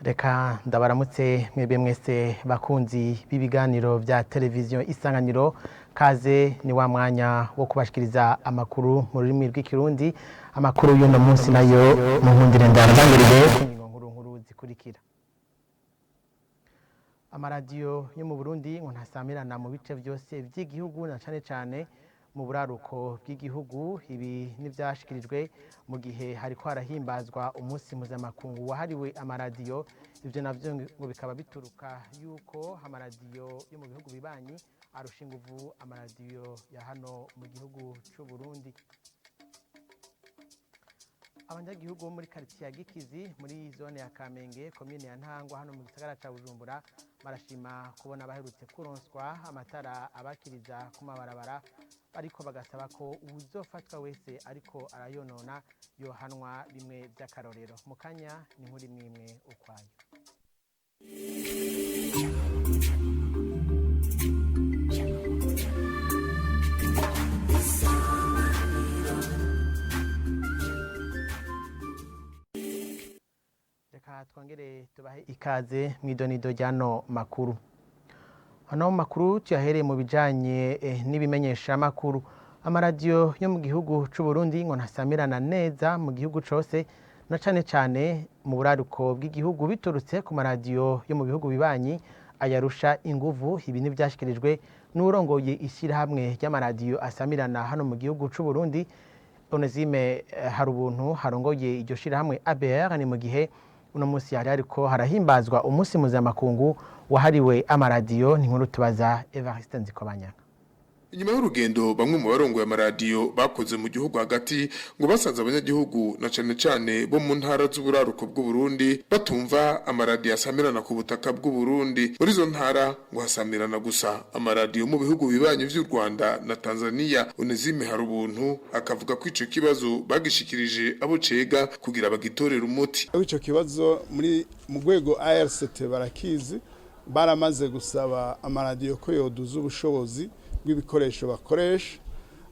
Reka ndabaramutse mwebwe mwese bakunzi b'ibiganiro vya televiziyo Isanganiro. Kaze, ni wa mwanya wo kubashikiriza amakuru mu rurimi rw'Ikirundi. Amakuru y'uno munsi nayo mu nkundire ndangirire ku ngingo nkuru nkuru zikurikira: Amaradiyo yo mu Burundi ngo ntasamirana mu bice byose by'igihugu, na cane cane mu buraruko bw'igihugu. Ibi n'ivyashikirijwe mu gihe hariko harahimbazwa umunsi mpuzamakungu wahariwe amaradiyo. Ivyo navyo ngo bikaba bituruka yuko amaradiyo yo mu bihugu bibanyi arusha inguvu amaradiyo ya hano mu gihugu c'u Burundi. Abanyagihugu bo muri quartier ya Gikizi, muri zone ya Kamenge, komine ya Ntahangwa, hano mu gisagara ca Bujumbura, barashima kubona baherutse kuronswa amatara abakiriza ku mabarabara, ariko bagasaba ko uwuzofatwa wese ariko arayonona yohanwa bimwe vy'akarorero. Mu kanya ni nkuru imwe imwe ukwayo. Reka twongere tubahe ikaze mw'idonido ry'ano makuru. Ano makuru tuyahereye mu bijanye n'ibimenyeshamakuru. Amaradiyo yo mu gihugu c'u Burundi ngo ntasamirana neza mu gihugu cose, na cane cane mu buraruko bw'igihugu, biturutse ku maradiyo yo mu bihugu bibanyi ayarusha inguvu. Ibi n'ivyashikirijwe n'uwurongoye ishirahamwe ry'amaradiyo asamirana hano mu gihugu c'u Burundi, Onesime Harubuntu, harongoye iryo shirahamwe ABR. Ni mu gihe uno munsi hari hariko harahimbazwa umunsi mpuzamakungu wahariwe amaradiyo. Ni inkuru tubaza Evariste Nzikobanyanga. Inyuma y'urugendo bamwe mu barongoye amaradiyo bakoze mu gihugu hagati, ngo basanze abanyagihugu, na cane cane bo mu ntara z'uburaruko bw'u Burundi, batumva amaradiyo asamirana ku butaka bw'u Burundi. Muri izo ntara ngo hasamirana gusa amaradiyo mu bihugu bibanyi vy'u Rwanda na Tanzania. Onesime Harubuntu akavuga ko ico kibazo bagishikirije abo cega kugira bagitorere umuti. Ico kibazo muri mu rwego ARCT barakizi, baramaze gusaba amaradiyo ko yoduza ubushobozi bw'ibikoresho bakoresha.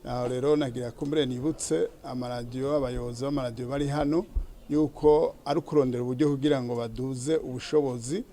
Aho rero nagira kumbure nibutse amaradiyo, abayobozi b'amaradiyo bari hano, yuko ari ukurondera uburyo kugira ngo baduze ubushobozi,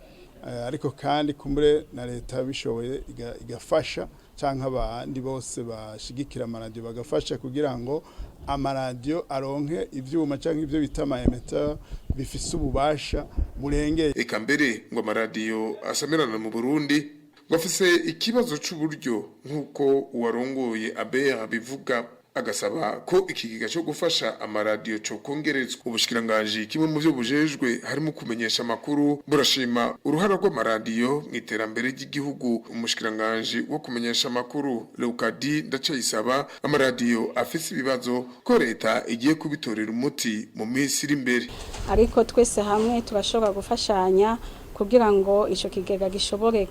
ariko kandi kumbure na leta bishoboye igafasha, canke abandi bose bashigikira amaradiyo bagafasha, kugira ngo amaradiyo aronke ivyuma canke ivyo bita ama émetteur bifise ububasha burengeye. Eka mbere ngo amaradiyo asamirana mu Burundi ngo afise ikibazo c'uburyo, nk'uko uwarongoye ABR abivuga, agasaba ko ikigega cyo gufasha amaradiyo co kongerezwa. Ubushikiranganji, kimwe mu byo bujejwe harimo kumenyesha amakuru, burashima uruhara rw'amaradiyo mu iterambere ry'igihugu. Umushikiranganji wo kumenyesha amakuru, Leokadi Ndacayisaba, amaradiyo afise ibibazo ko leta igiye kubitorera umuti mu minsi iri imbere. Ariko twese hamwe turashobora gufashanya kugira ngo ico kigega gishobore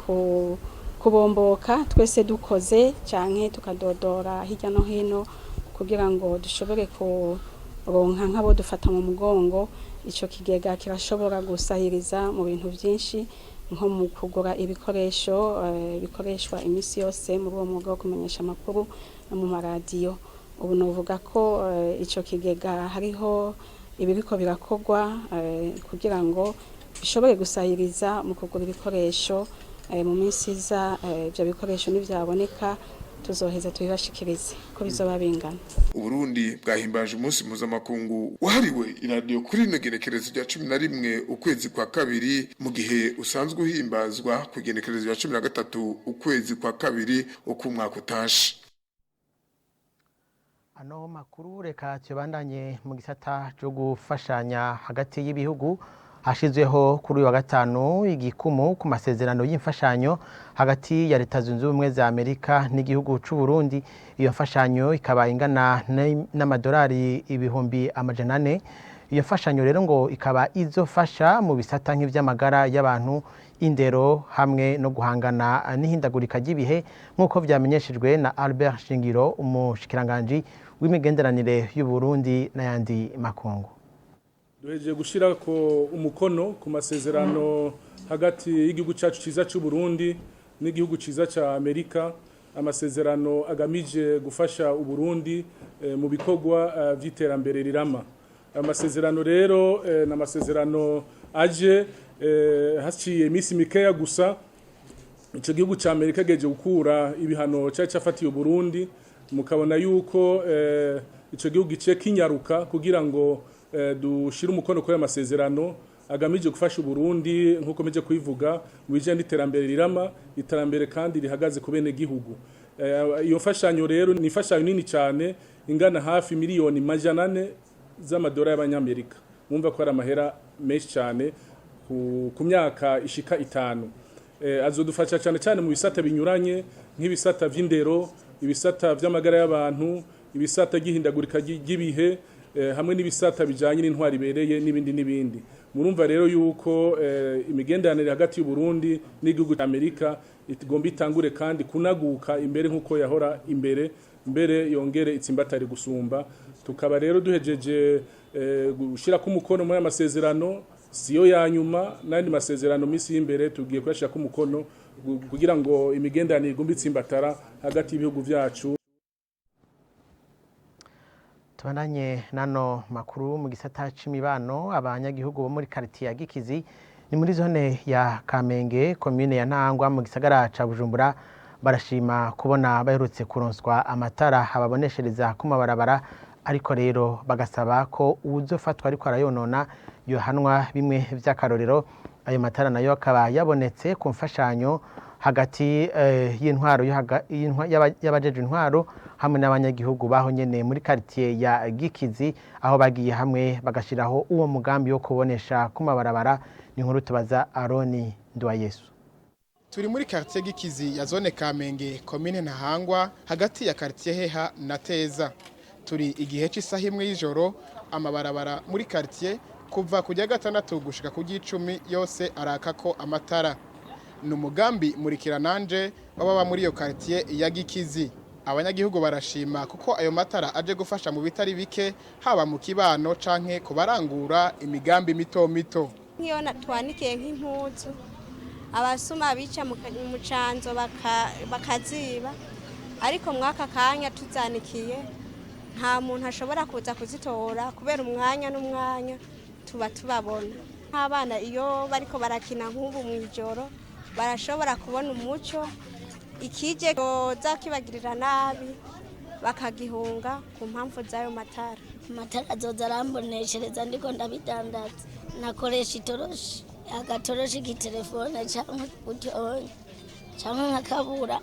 kubomboka, twese dukoze canke tukadodora hirya no hino kugira ngo dushobore kuronka nk'abo dufata mu mugongo. Ico kigega kirashobora gusahiriza mu bintu byinshi, nko mu kugura ibikoresho bikoreshwa iminsi yose muri uwo mwuga wo kumenyesha amakuru no mu maradiyo. Ubu novuga ko ico kigega hariho ibiriko birakorwa kugira ngo bishobore gusahiriza mu kugura ibikoresho. Mu minsi iza, ibyo bikoresho nibyaboneka, tuzoheza tubibashikirize ko bizoba bingana. Uburundi bwahimbaje umunsi mpuzamakungu wahariwe iradiyo kuri rino genekerezo rya 11 ukwezi kwa kabiri, mu gihe usanzwe uhimbazwa ku igenekerezo rya 13 ukwezi kwa kabiri uko umwaka utashe. Ano makuru reka tuyabandanye mu gisata cyo gufashanya hagati y'ibihugu. Hashizweho kuri uyu wa gatanu igikumu ku masezerano y'imfashanyo hagati ya Leta Zunze Ubumwe za Amerika n'igihugu c'u Burundi. Iyo mfashanyo ikaba ingana n'amadolari 400,000. Iyo mfashanyo rero ngo ikaba izofasha mu bisata nk'ivy'amagara y'abantu, indero hamwe no guhangana n'ihindagurika ry'ibihe, nk'uko vyamenyeshejwe na Albert Shingiro, umushikiranganji w'imigenderanire y'u Burundi n'ayandi makungu. Duhejeje gushyira ko umukono ku masezerano hagati y'igihugu cyacu cyiza cy'u Burundi n'igihugu cyiza cya Amerika, amasezerano agamije gufasha Uburundi mu bikorwa by'iterambere rirama. Ayo masezerano rero ni amasezerano aje Haciye iminsi mikeya gusa ico gihugu ca Amerika geje gukura ibihano cari cafatiye Burundi, mukabona yuko ico gihugu giciye kinyaruka kugira ngo dushire umukono kuri amasezerano agamije gufasha Burundi, nkuko meje kubivuga, mu bijanye n'iterambere rirama, iterambere kandi rihagaze ku bene gihugu. Iyo mfashanyo rero ni imfashanyo nini cyane ingana hafi 400,000,000 z'amadolari y'abanyamerika. Mwumva ko ari amahera menshi cyane ku myaka ishika 5. Azodufasha cyane cyane mu bisata binyuranye nk'ibisata vy'indero, ibisata vy'amagara y'abantu, ibisata ry'ihindagurika ry'ibihe, hamwe n'ibisata bijanye n'intwari ibereye n'ibindi n'ibindi. Murumva rero yuko imigenderanire hagati y'u Burundi n'igihugu Amerika igomba itangure kandi kunaguka imbere nkuko yahora imbere, mbere yongere itsimbatari gusumba. Tukaba rero duhejeje gushira ku mukono muri amasezerano, siyo ya nyuma, n'andi masezerano misi y'imbere tugiye kuyashira ku mukono kugira ngo imigenderanire igombe itsimbatara hagati y'ibihugu vyacu. Tubandanye nano makuru mu gisata c'imibano. Abanyagihugu bo muri quartier ya Gikizi, ni muri zone ya Kamenge, commune ya Ntahangwa, mu gisagara ca Bujumbura, barashima kubona baherutse kuronswa amatara ababoneshereza ku mabarabara, ariko rero bagasaba ko uwuzofatwa ariko arayonona yohanwa bimwe vy'akarorero. Ayo matara nayo akaba yabonetse ku mfashanyo hagati y'intwaro y'abajeje intwaro hamwe n'abanyagihugu baho nyene muri quartier ya Gikizi, aho bagiye hamwe bagashiraho uwo mugambi wo kubonesha ku mabarabara. Ni inkuru tubaza Aroni Nduwayesu. Turi muri quartier Gikizi ya zone Kamenge, commune Ntahangwa, hagati ya quartier Heha na Teza. Turi igihe cy'isaha 1 y'ijoro. Amabarabara muri quartier kuva kujya 6 gushika ku 10 yose arakako amatara. Ni umugambi murikirananje baba muri iyo quartier ya Gikizi. Abanyagihugu barashima kuko ayo matara aje gufasha mu bitari bike, haba mu kibano canke kubarangura imigambi mito mito. Nk'iyo twanikiye nk'impuzu, abasuma bica mu canzo bakaziba, ariko mwaka kanya tuzanikiye nta muntu ashobora kuza kuzitora kubera umwanya n'umwanya tuba tubabona. Nk'abana iyo bariko barakina nk'ubu mw'ijoro barashobora kubona umuco, ikije koza kibagirira nabi bakagihunga ku mpamvu z'ayo matara. Amatara azoza aramboneshereza ndiko ndabidandaza, nakoresha itoroshi, agatoroshi k'itelefone cyangwa utonye cyangwa nkakabura,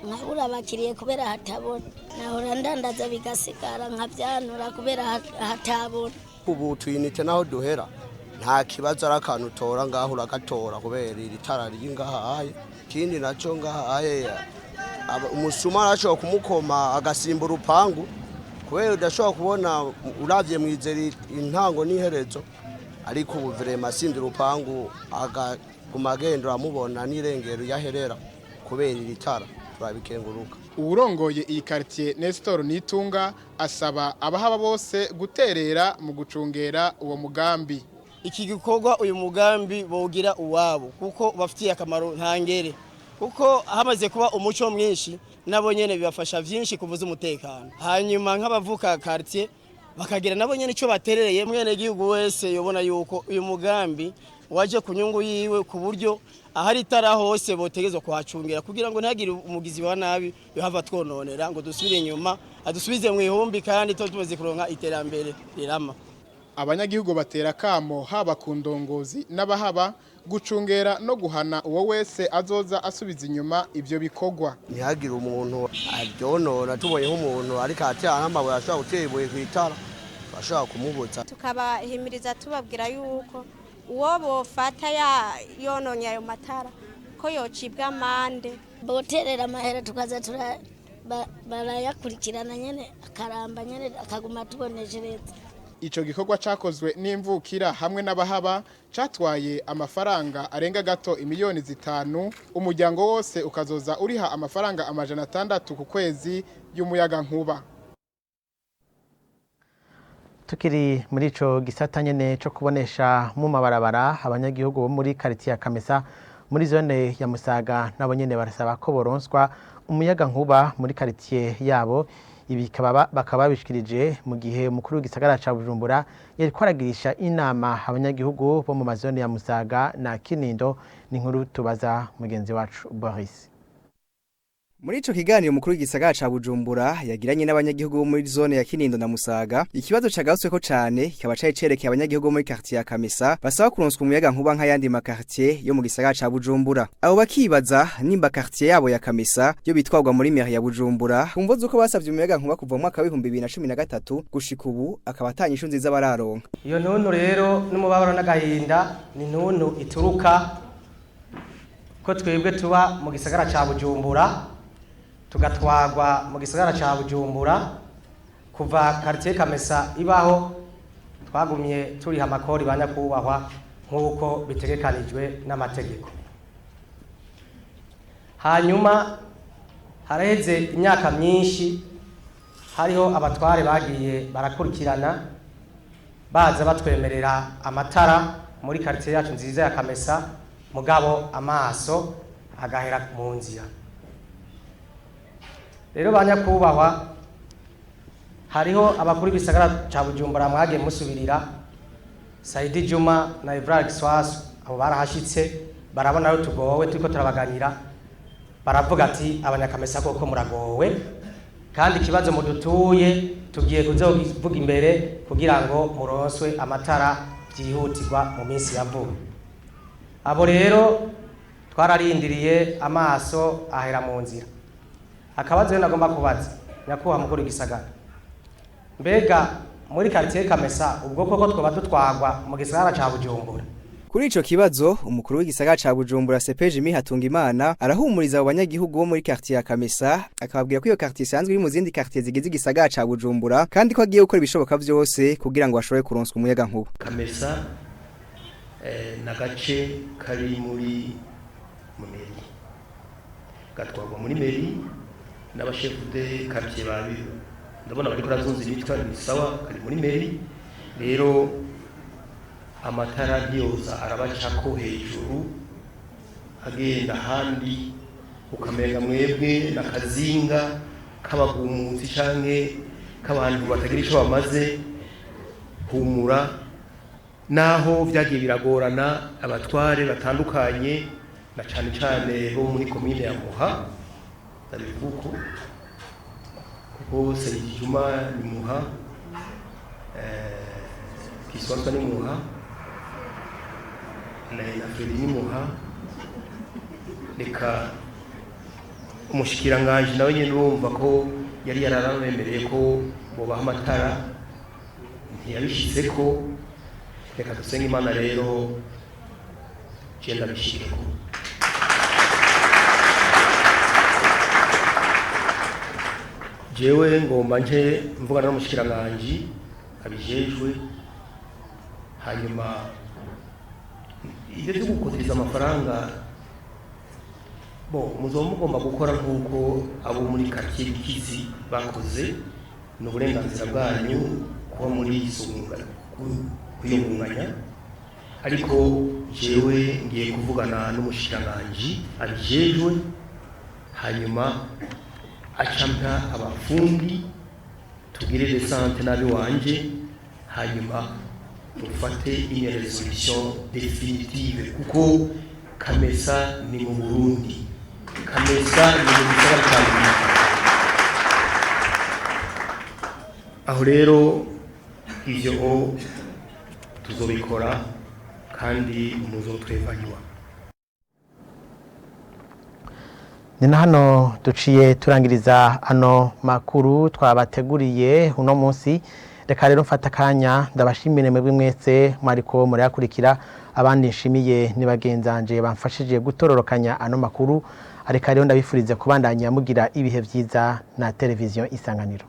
nkabura abakiriye kubera hatabona. Nahora ndandaza bigasigara nkabyanura kubera hatabona. Ubu tuyinite naho duhera nta kibazo, ari akantu utora ngaho uragatora kubera iri tara riri ngahaye. Ikindi naco ngahaye, umusuma arashobora kumukoma agasimba urupangu kubera udashobora kubona uravye mw'izeri intango n'iherezo, ariko ubu vrema asimvye urupangu agaguma agenda uramubona n'irengero yaherera kubera iri tara, turabikenguruka. Uwurongoye iyi quartier Nestor Nitunga asaba abahaba bose guterera mu gucungera uwo mugambi. Iki gikorwa, uyu mugambi bogira uwabo kuko bafitiye akamaro ntangere, kuko hamaze kuba umuco mwinshi nabo nyene bibafasha vyinshi kuvuza umutekano, hanyuma nk'abavuka quartier bakagira nabo nyene ico baterereye. Mwene gihugu wese yobona yuko uyu mugambi waje ku nyungu yiwe, ku buryo ahari itara hose botegezwa kuhacungira kugira ngo ntihagire umugizi wa nabi yohava twononera ngo dusubire inyuma, adusubize mu ihumbi kandi tuba tumaze kuronka iterambere rirama. Abanyagihugu batera kamo haba ku ndongozi n'abahaba gucungera no guhana uwo wese azoza asubiza inyuma ivyo bikorwa. Ntihagire umuntu aryonona. Tubonye nk'umuntu ariko atera n'amabuye, ashobora gutera ibuye kw'itara, bashobora kumubuza. Tukabahimiriza tubabwira yuko uwo bofata yononye ayo matara ko yocibwa amande. Boterera amahera tukaza barayakurikirana nyene, akaramba nyene, akaguma tuboneshereza. Ico gikorwa cakozwe n'imvukira hamwe n'abahaba catwaye amafaranga arenga gato 5,000,000. Umuryango wose ukazoza uriha amafaranga 600 ku kwezi y'umuyaga nkuba. Tukiri muri ico gisata nyene co kubonesha mu mabarabara, abanyagihugu bo muri quartier ya Kamesa muri zone ya Musaga nabo nyene barasaba ko boronswa umuyaga nkuba muri quartier yabo. Ibi bakaba babishikirije mu gihe umukuru w'igisagara ca Bujumbura yariko aragirisha inama abanyagihugu bo mu mazone ya Musaga na Kinindo. Ni inkuru tubaza mugenzi wacu Boris. Muri ico kiganiro umukuru w'igisagara ca Bujumbura yagiranye n'abanyagihugu bo muri zone ya Kinindo na Musaga, ikibazo cagarutsweko cane kikaba cari cerekeye abanyagihugu bo muri quartier ya Kamesa basaba kuronswa umuyaga nkuba nk'ayandi ma quartier yo mu gisagara ca Bujumbura. Abo bakibaza nimba quartier yabo ya Kamesa yo bitwarwa muri mairie ya Bujumbura, kumvo zuko basavye umuyaga nkuba kuva mu mwaka wa 2013 gushika ubu akaba atanyishu nziza bararonka. Iyo ntuntu rero n'umubabaro n'agahinda ni ntuntu ituruka ko twebwe tuba mu gisagara ca Bujumbura, tugatwagwa mu gisagara ca Bujumbura. Kuva quartier Kamesa ibaho, twagumye turiha amakori, banyakubahwa, nk'uko bitegekanijwe n'amategeko. Hanyuma haraheze imyaka myinshi hariho abatware bagiye barakurikirana baza batwemerera amatara muri quartier yacu nziza ya Kamesa, mugabo amaso agahera mu nzira. Rero banyakubahwa, hariho abakuru b'ibisagara ca Bujumbura mwagiye musubirira, Saidi Juma na Evrard Kiswasu. Abo barahashitse, barabona aho tugowe turiko turabaganira, baravuga ati: "Abanyakamesa koko muragowe, kandi ikibazo mudutuye tugiye kuzovuga imbere kugira ngo muronswe amatara byihutirwa mu minsi ya vuba." Abo rero twararindiriye, amaso ahera mu nzira. Akabazo rero nagomba kubaza nyakubahwa mukuru w'igisagara: mbega muri quartier Kamesa ubwo koko twoba dutwagwa mu gisagara ca Bujumbura? Kuri ico kibazo, umukuru w'igisagara ca Bujumbura CP Jimmy Hatungimana arahumuriza abo banyagihugu bo muri quartier ya Kamesa, akababwira ko iyo quartier isanzwe iri mu zindi quartier zigize igisagara ca Bujumbura, kandi ko agiye gukora ibishoboka vyose kugira ngo bashobore kuronswa umuyaga nkuba. Kamesa n'agace kari muri mairie, gatwarwa muri mairie n'abashefu de quartier babi. Ndabona bariko barazunza imitwe, ni sawa, kari muri mairie. Rero amatara ntiyoza arabacako hejuru agenda ahandi, ukamenga mwebwe n'akazinga k'abagumutsi canke k'abantu batagira ico bamaze. Humura, naho vyagiye biragorana, abatware batandukanye na cane cane bo muri komine ya Muha, ndabivuga uko kuko Saidi Juma ni Muha, Kiswaswa ni Muha, na Fredi ni Muha, reka umushikiranganji nawe nyene urumva ko yari yarabemereye ko bobaha amatara, ntiyabishitseko. Reka dusenge Imana rero, je ndabishikeko. Jewe ngomba nje mvugana n'umushikiranganji abijejwe, hanyuma ibyo byo gukoteza amafaranga bo muzoba mugomba gukora nk'uko abo muri quartier Gikizi bakoze. Ni uburenganzira bwanyu kuba muri kwiyungunganya, ariko jewe ngiye kuvugana n'umushikiranganji abijejwe, hanyuma acampa abafundi, tugire descente nabi wanje, hanyuma dufate une résolution définitive, kuko Kamesa ni mu Burundi, Kamesa ni mu gisagara ca Bujumbura. Aho rero ivyo tuzobikora kandi muzotwevanywa. Ni na hano duciye turangiriza ano makuru twabateguriye uno munsi. Reka rero mfata akanya ndabashimire mwebwe mwese mwariko murayakurikira. Abandi nshimiye ni bagenzanje bamfashije gutororokanya ano makuru. Areka rero ndabifurize kubandanya mugira ibihe vyiza na televiziyo Isanganiro.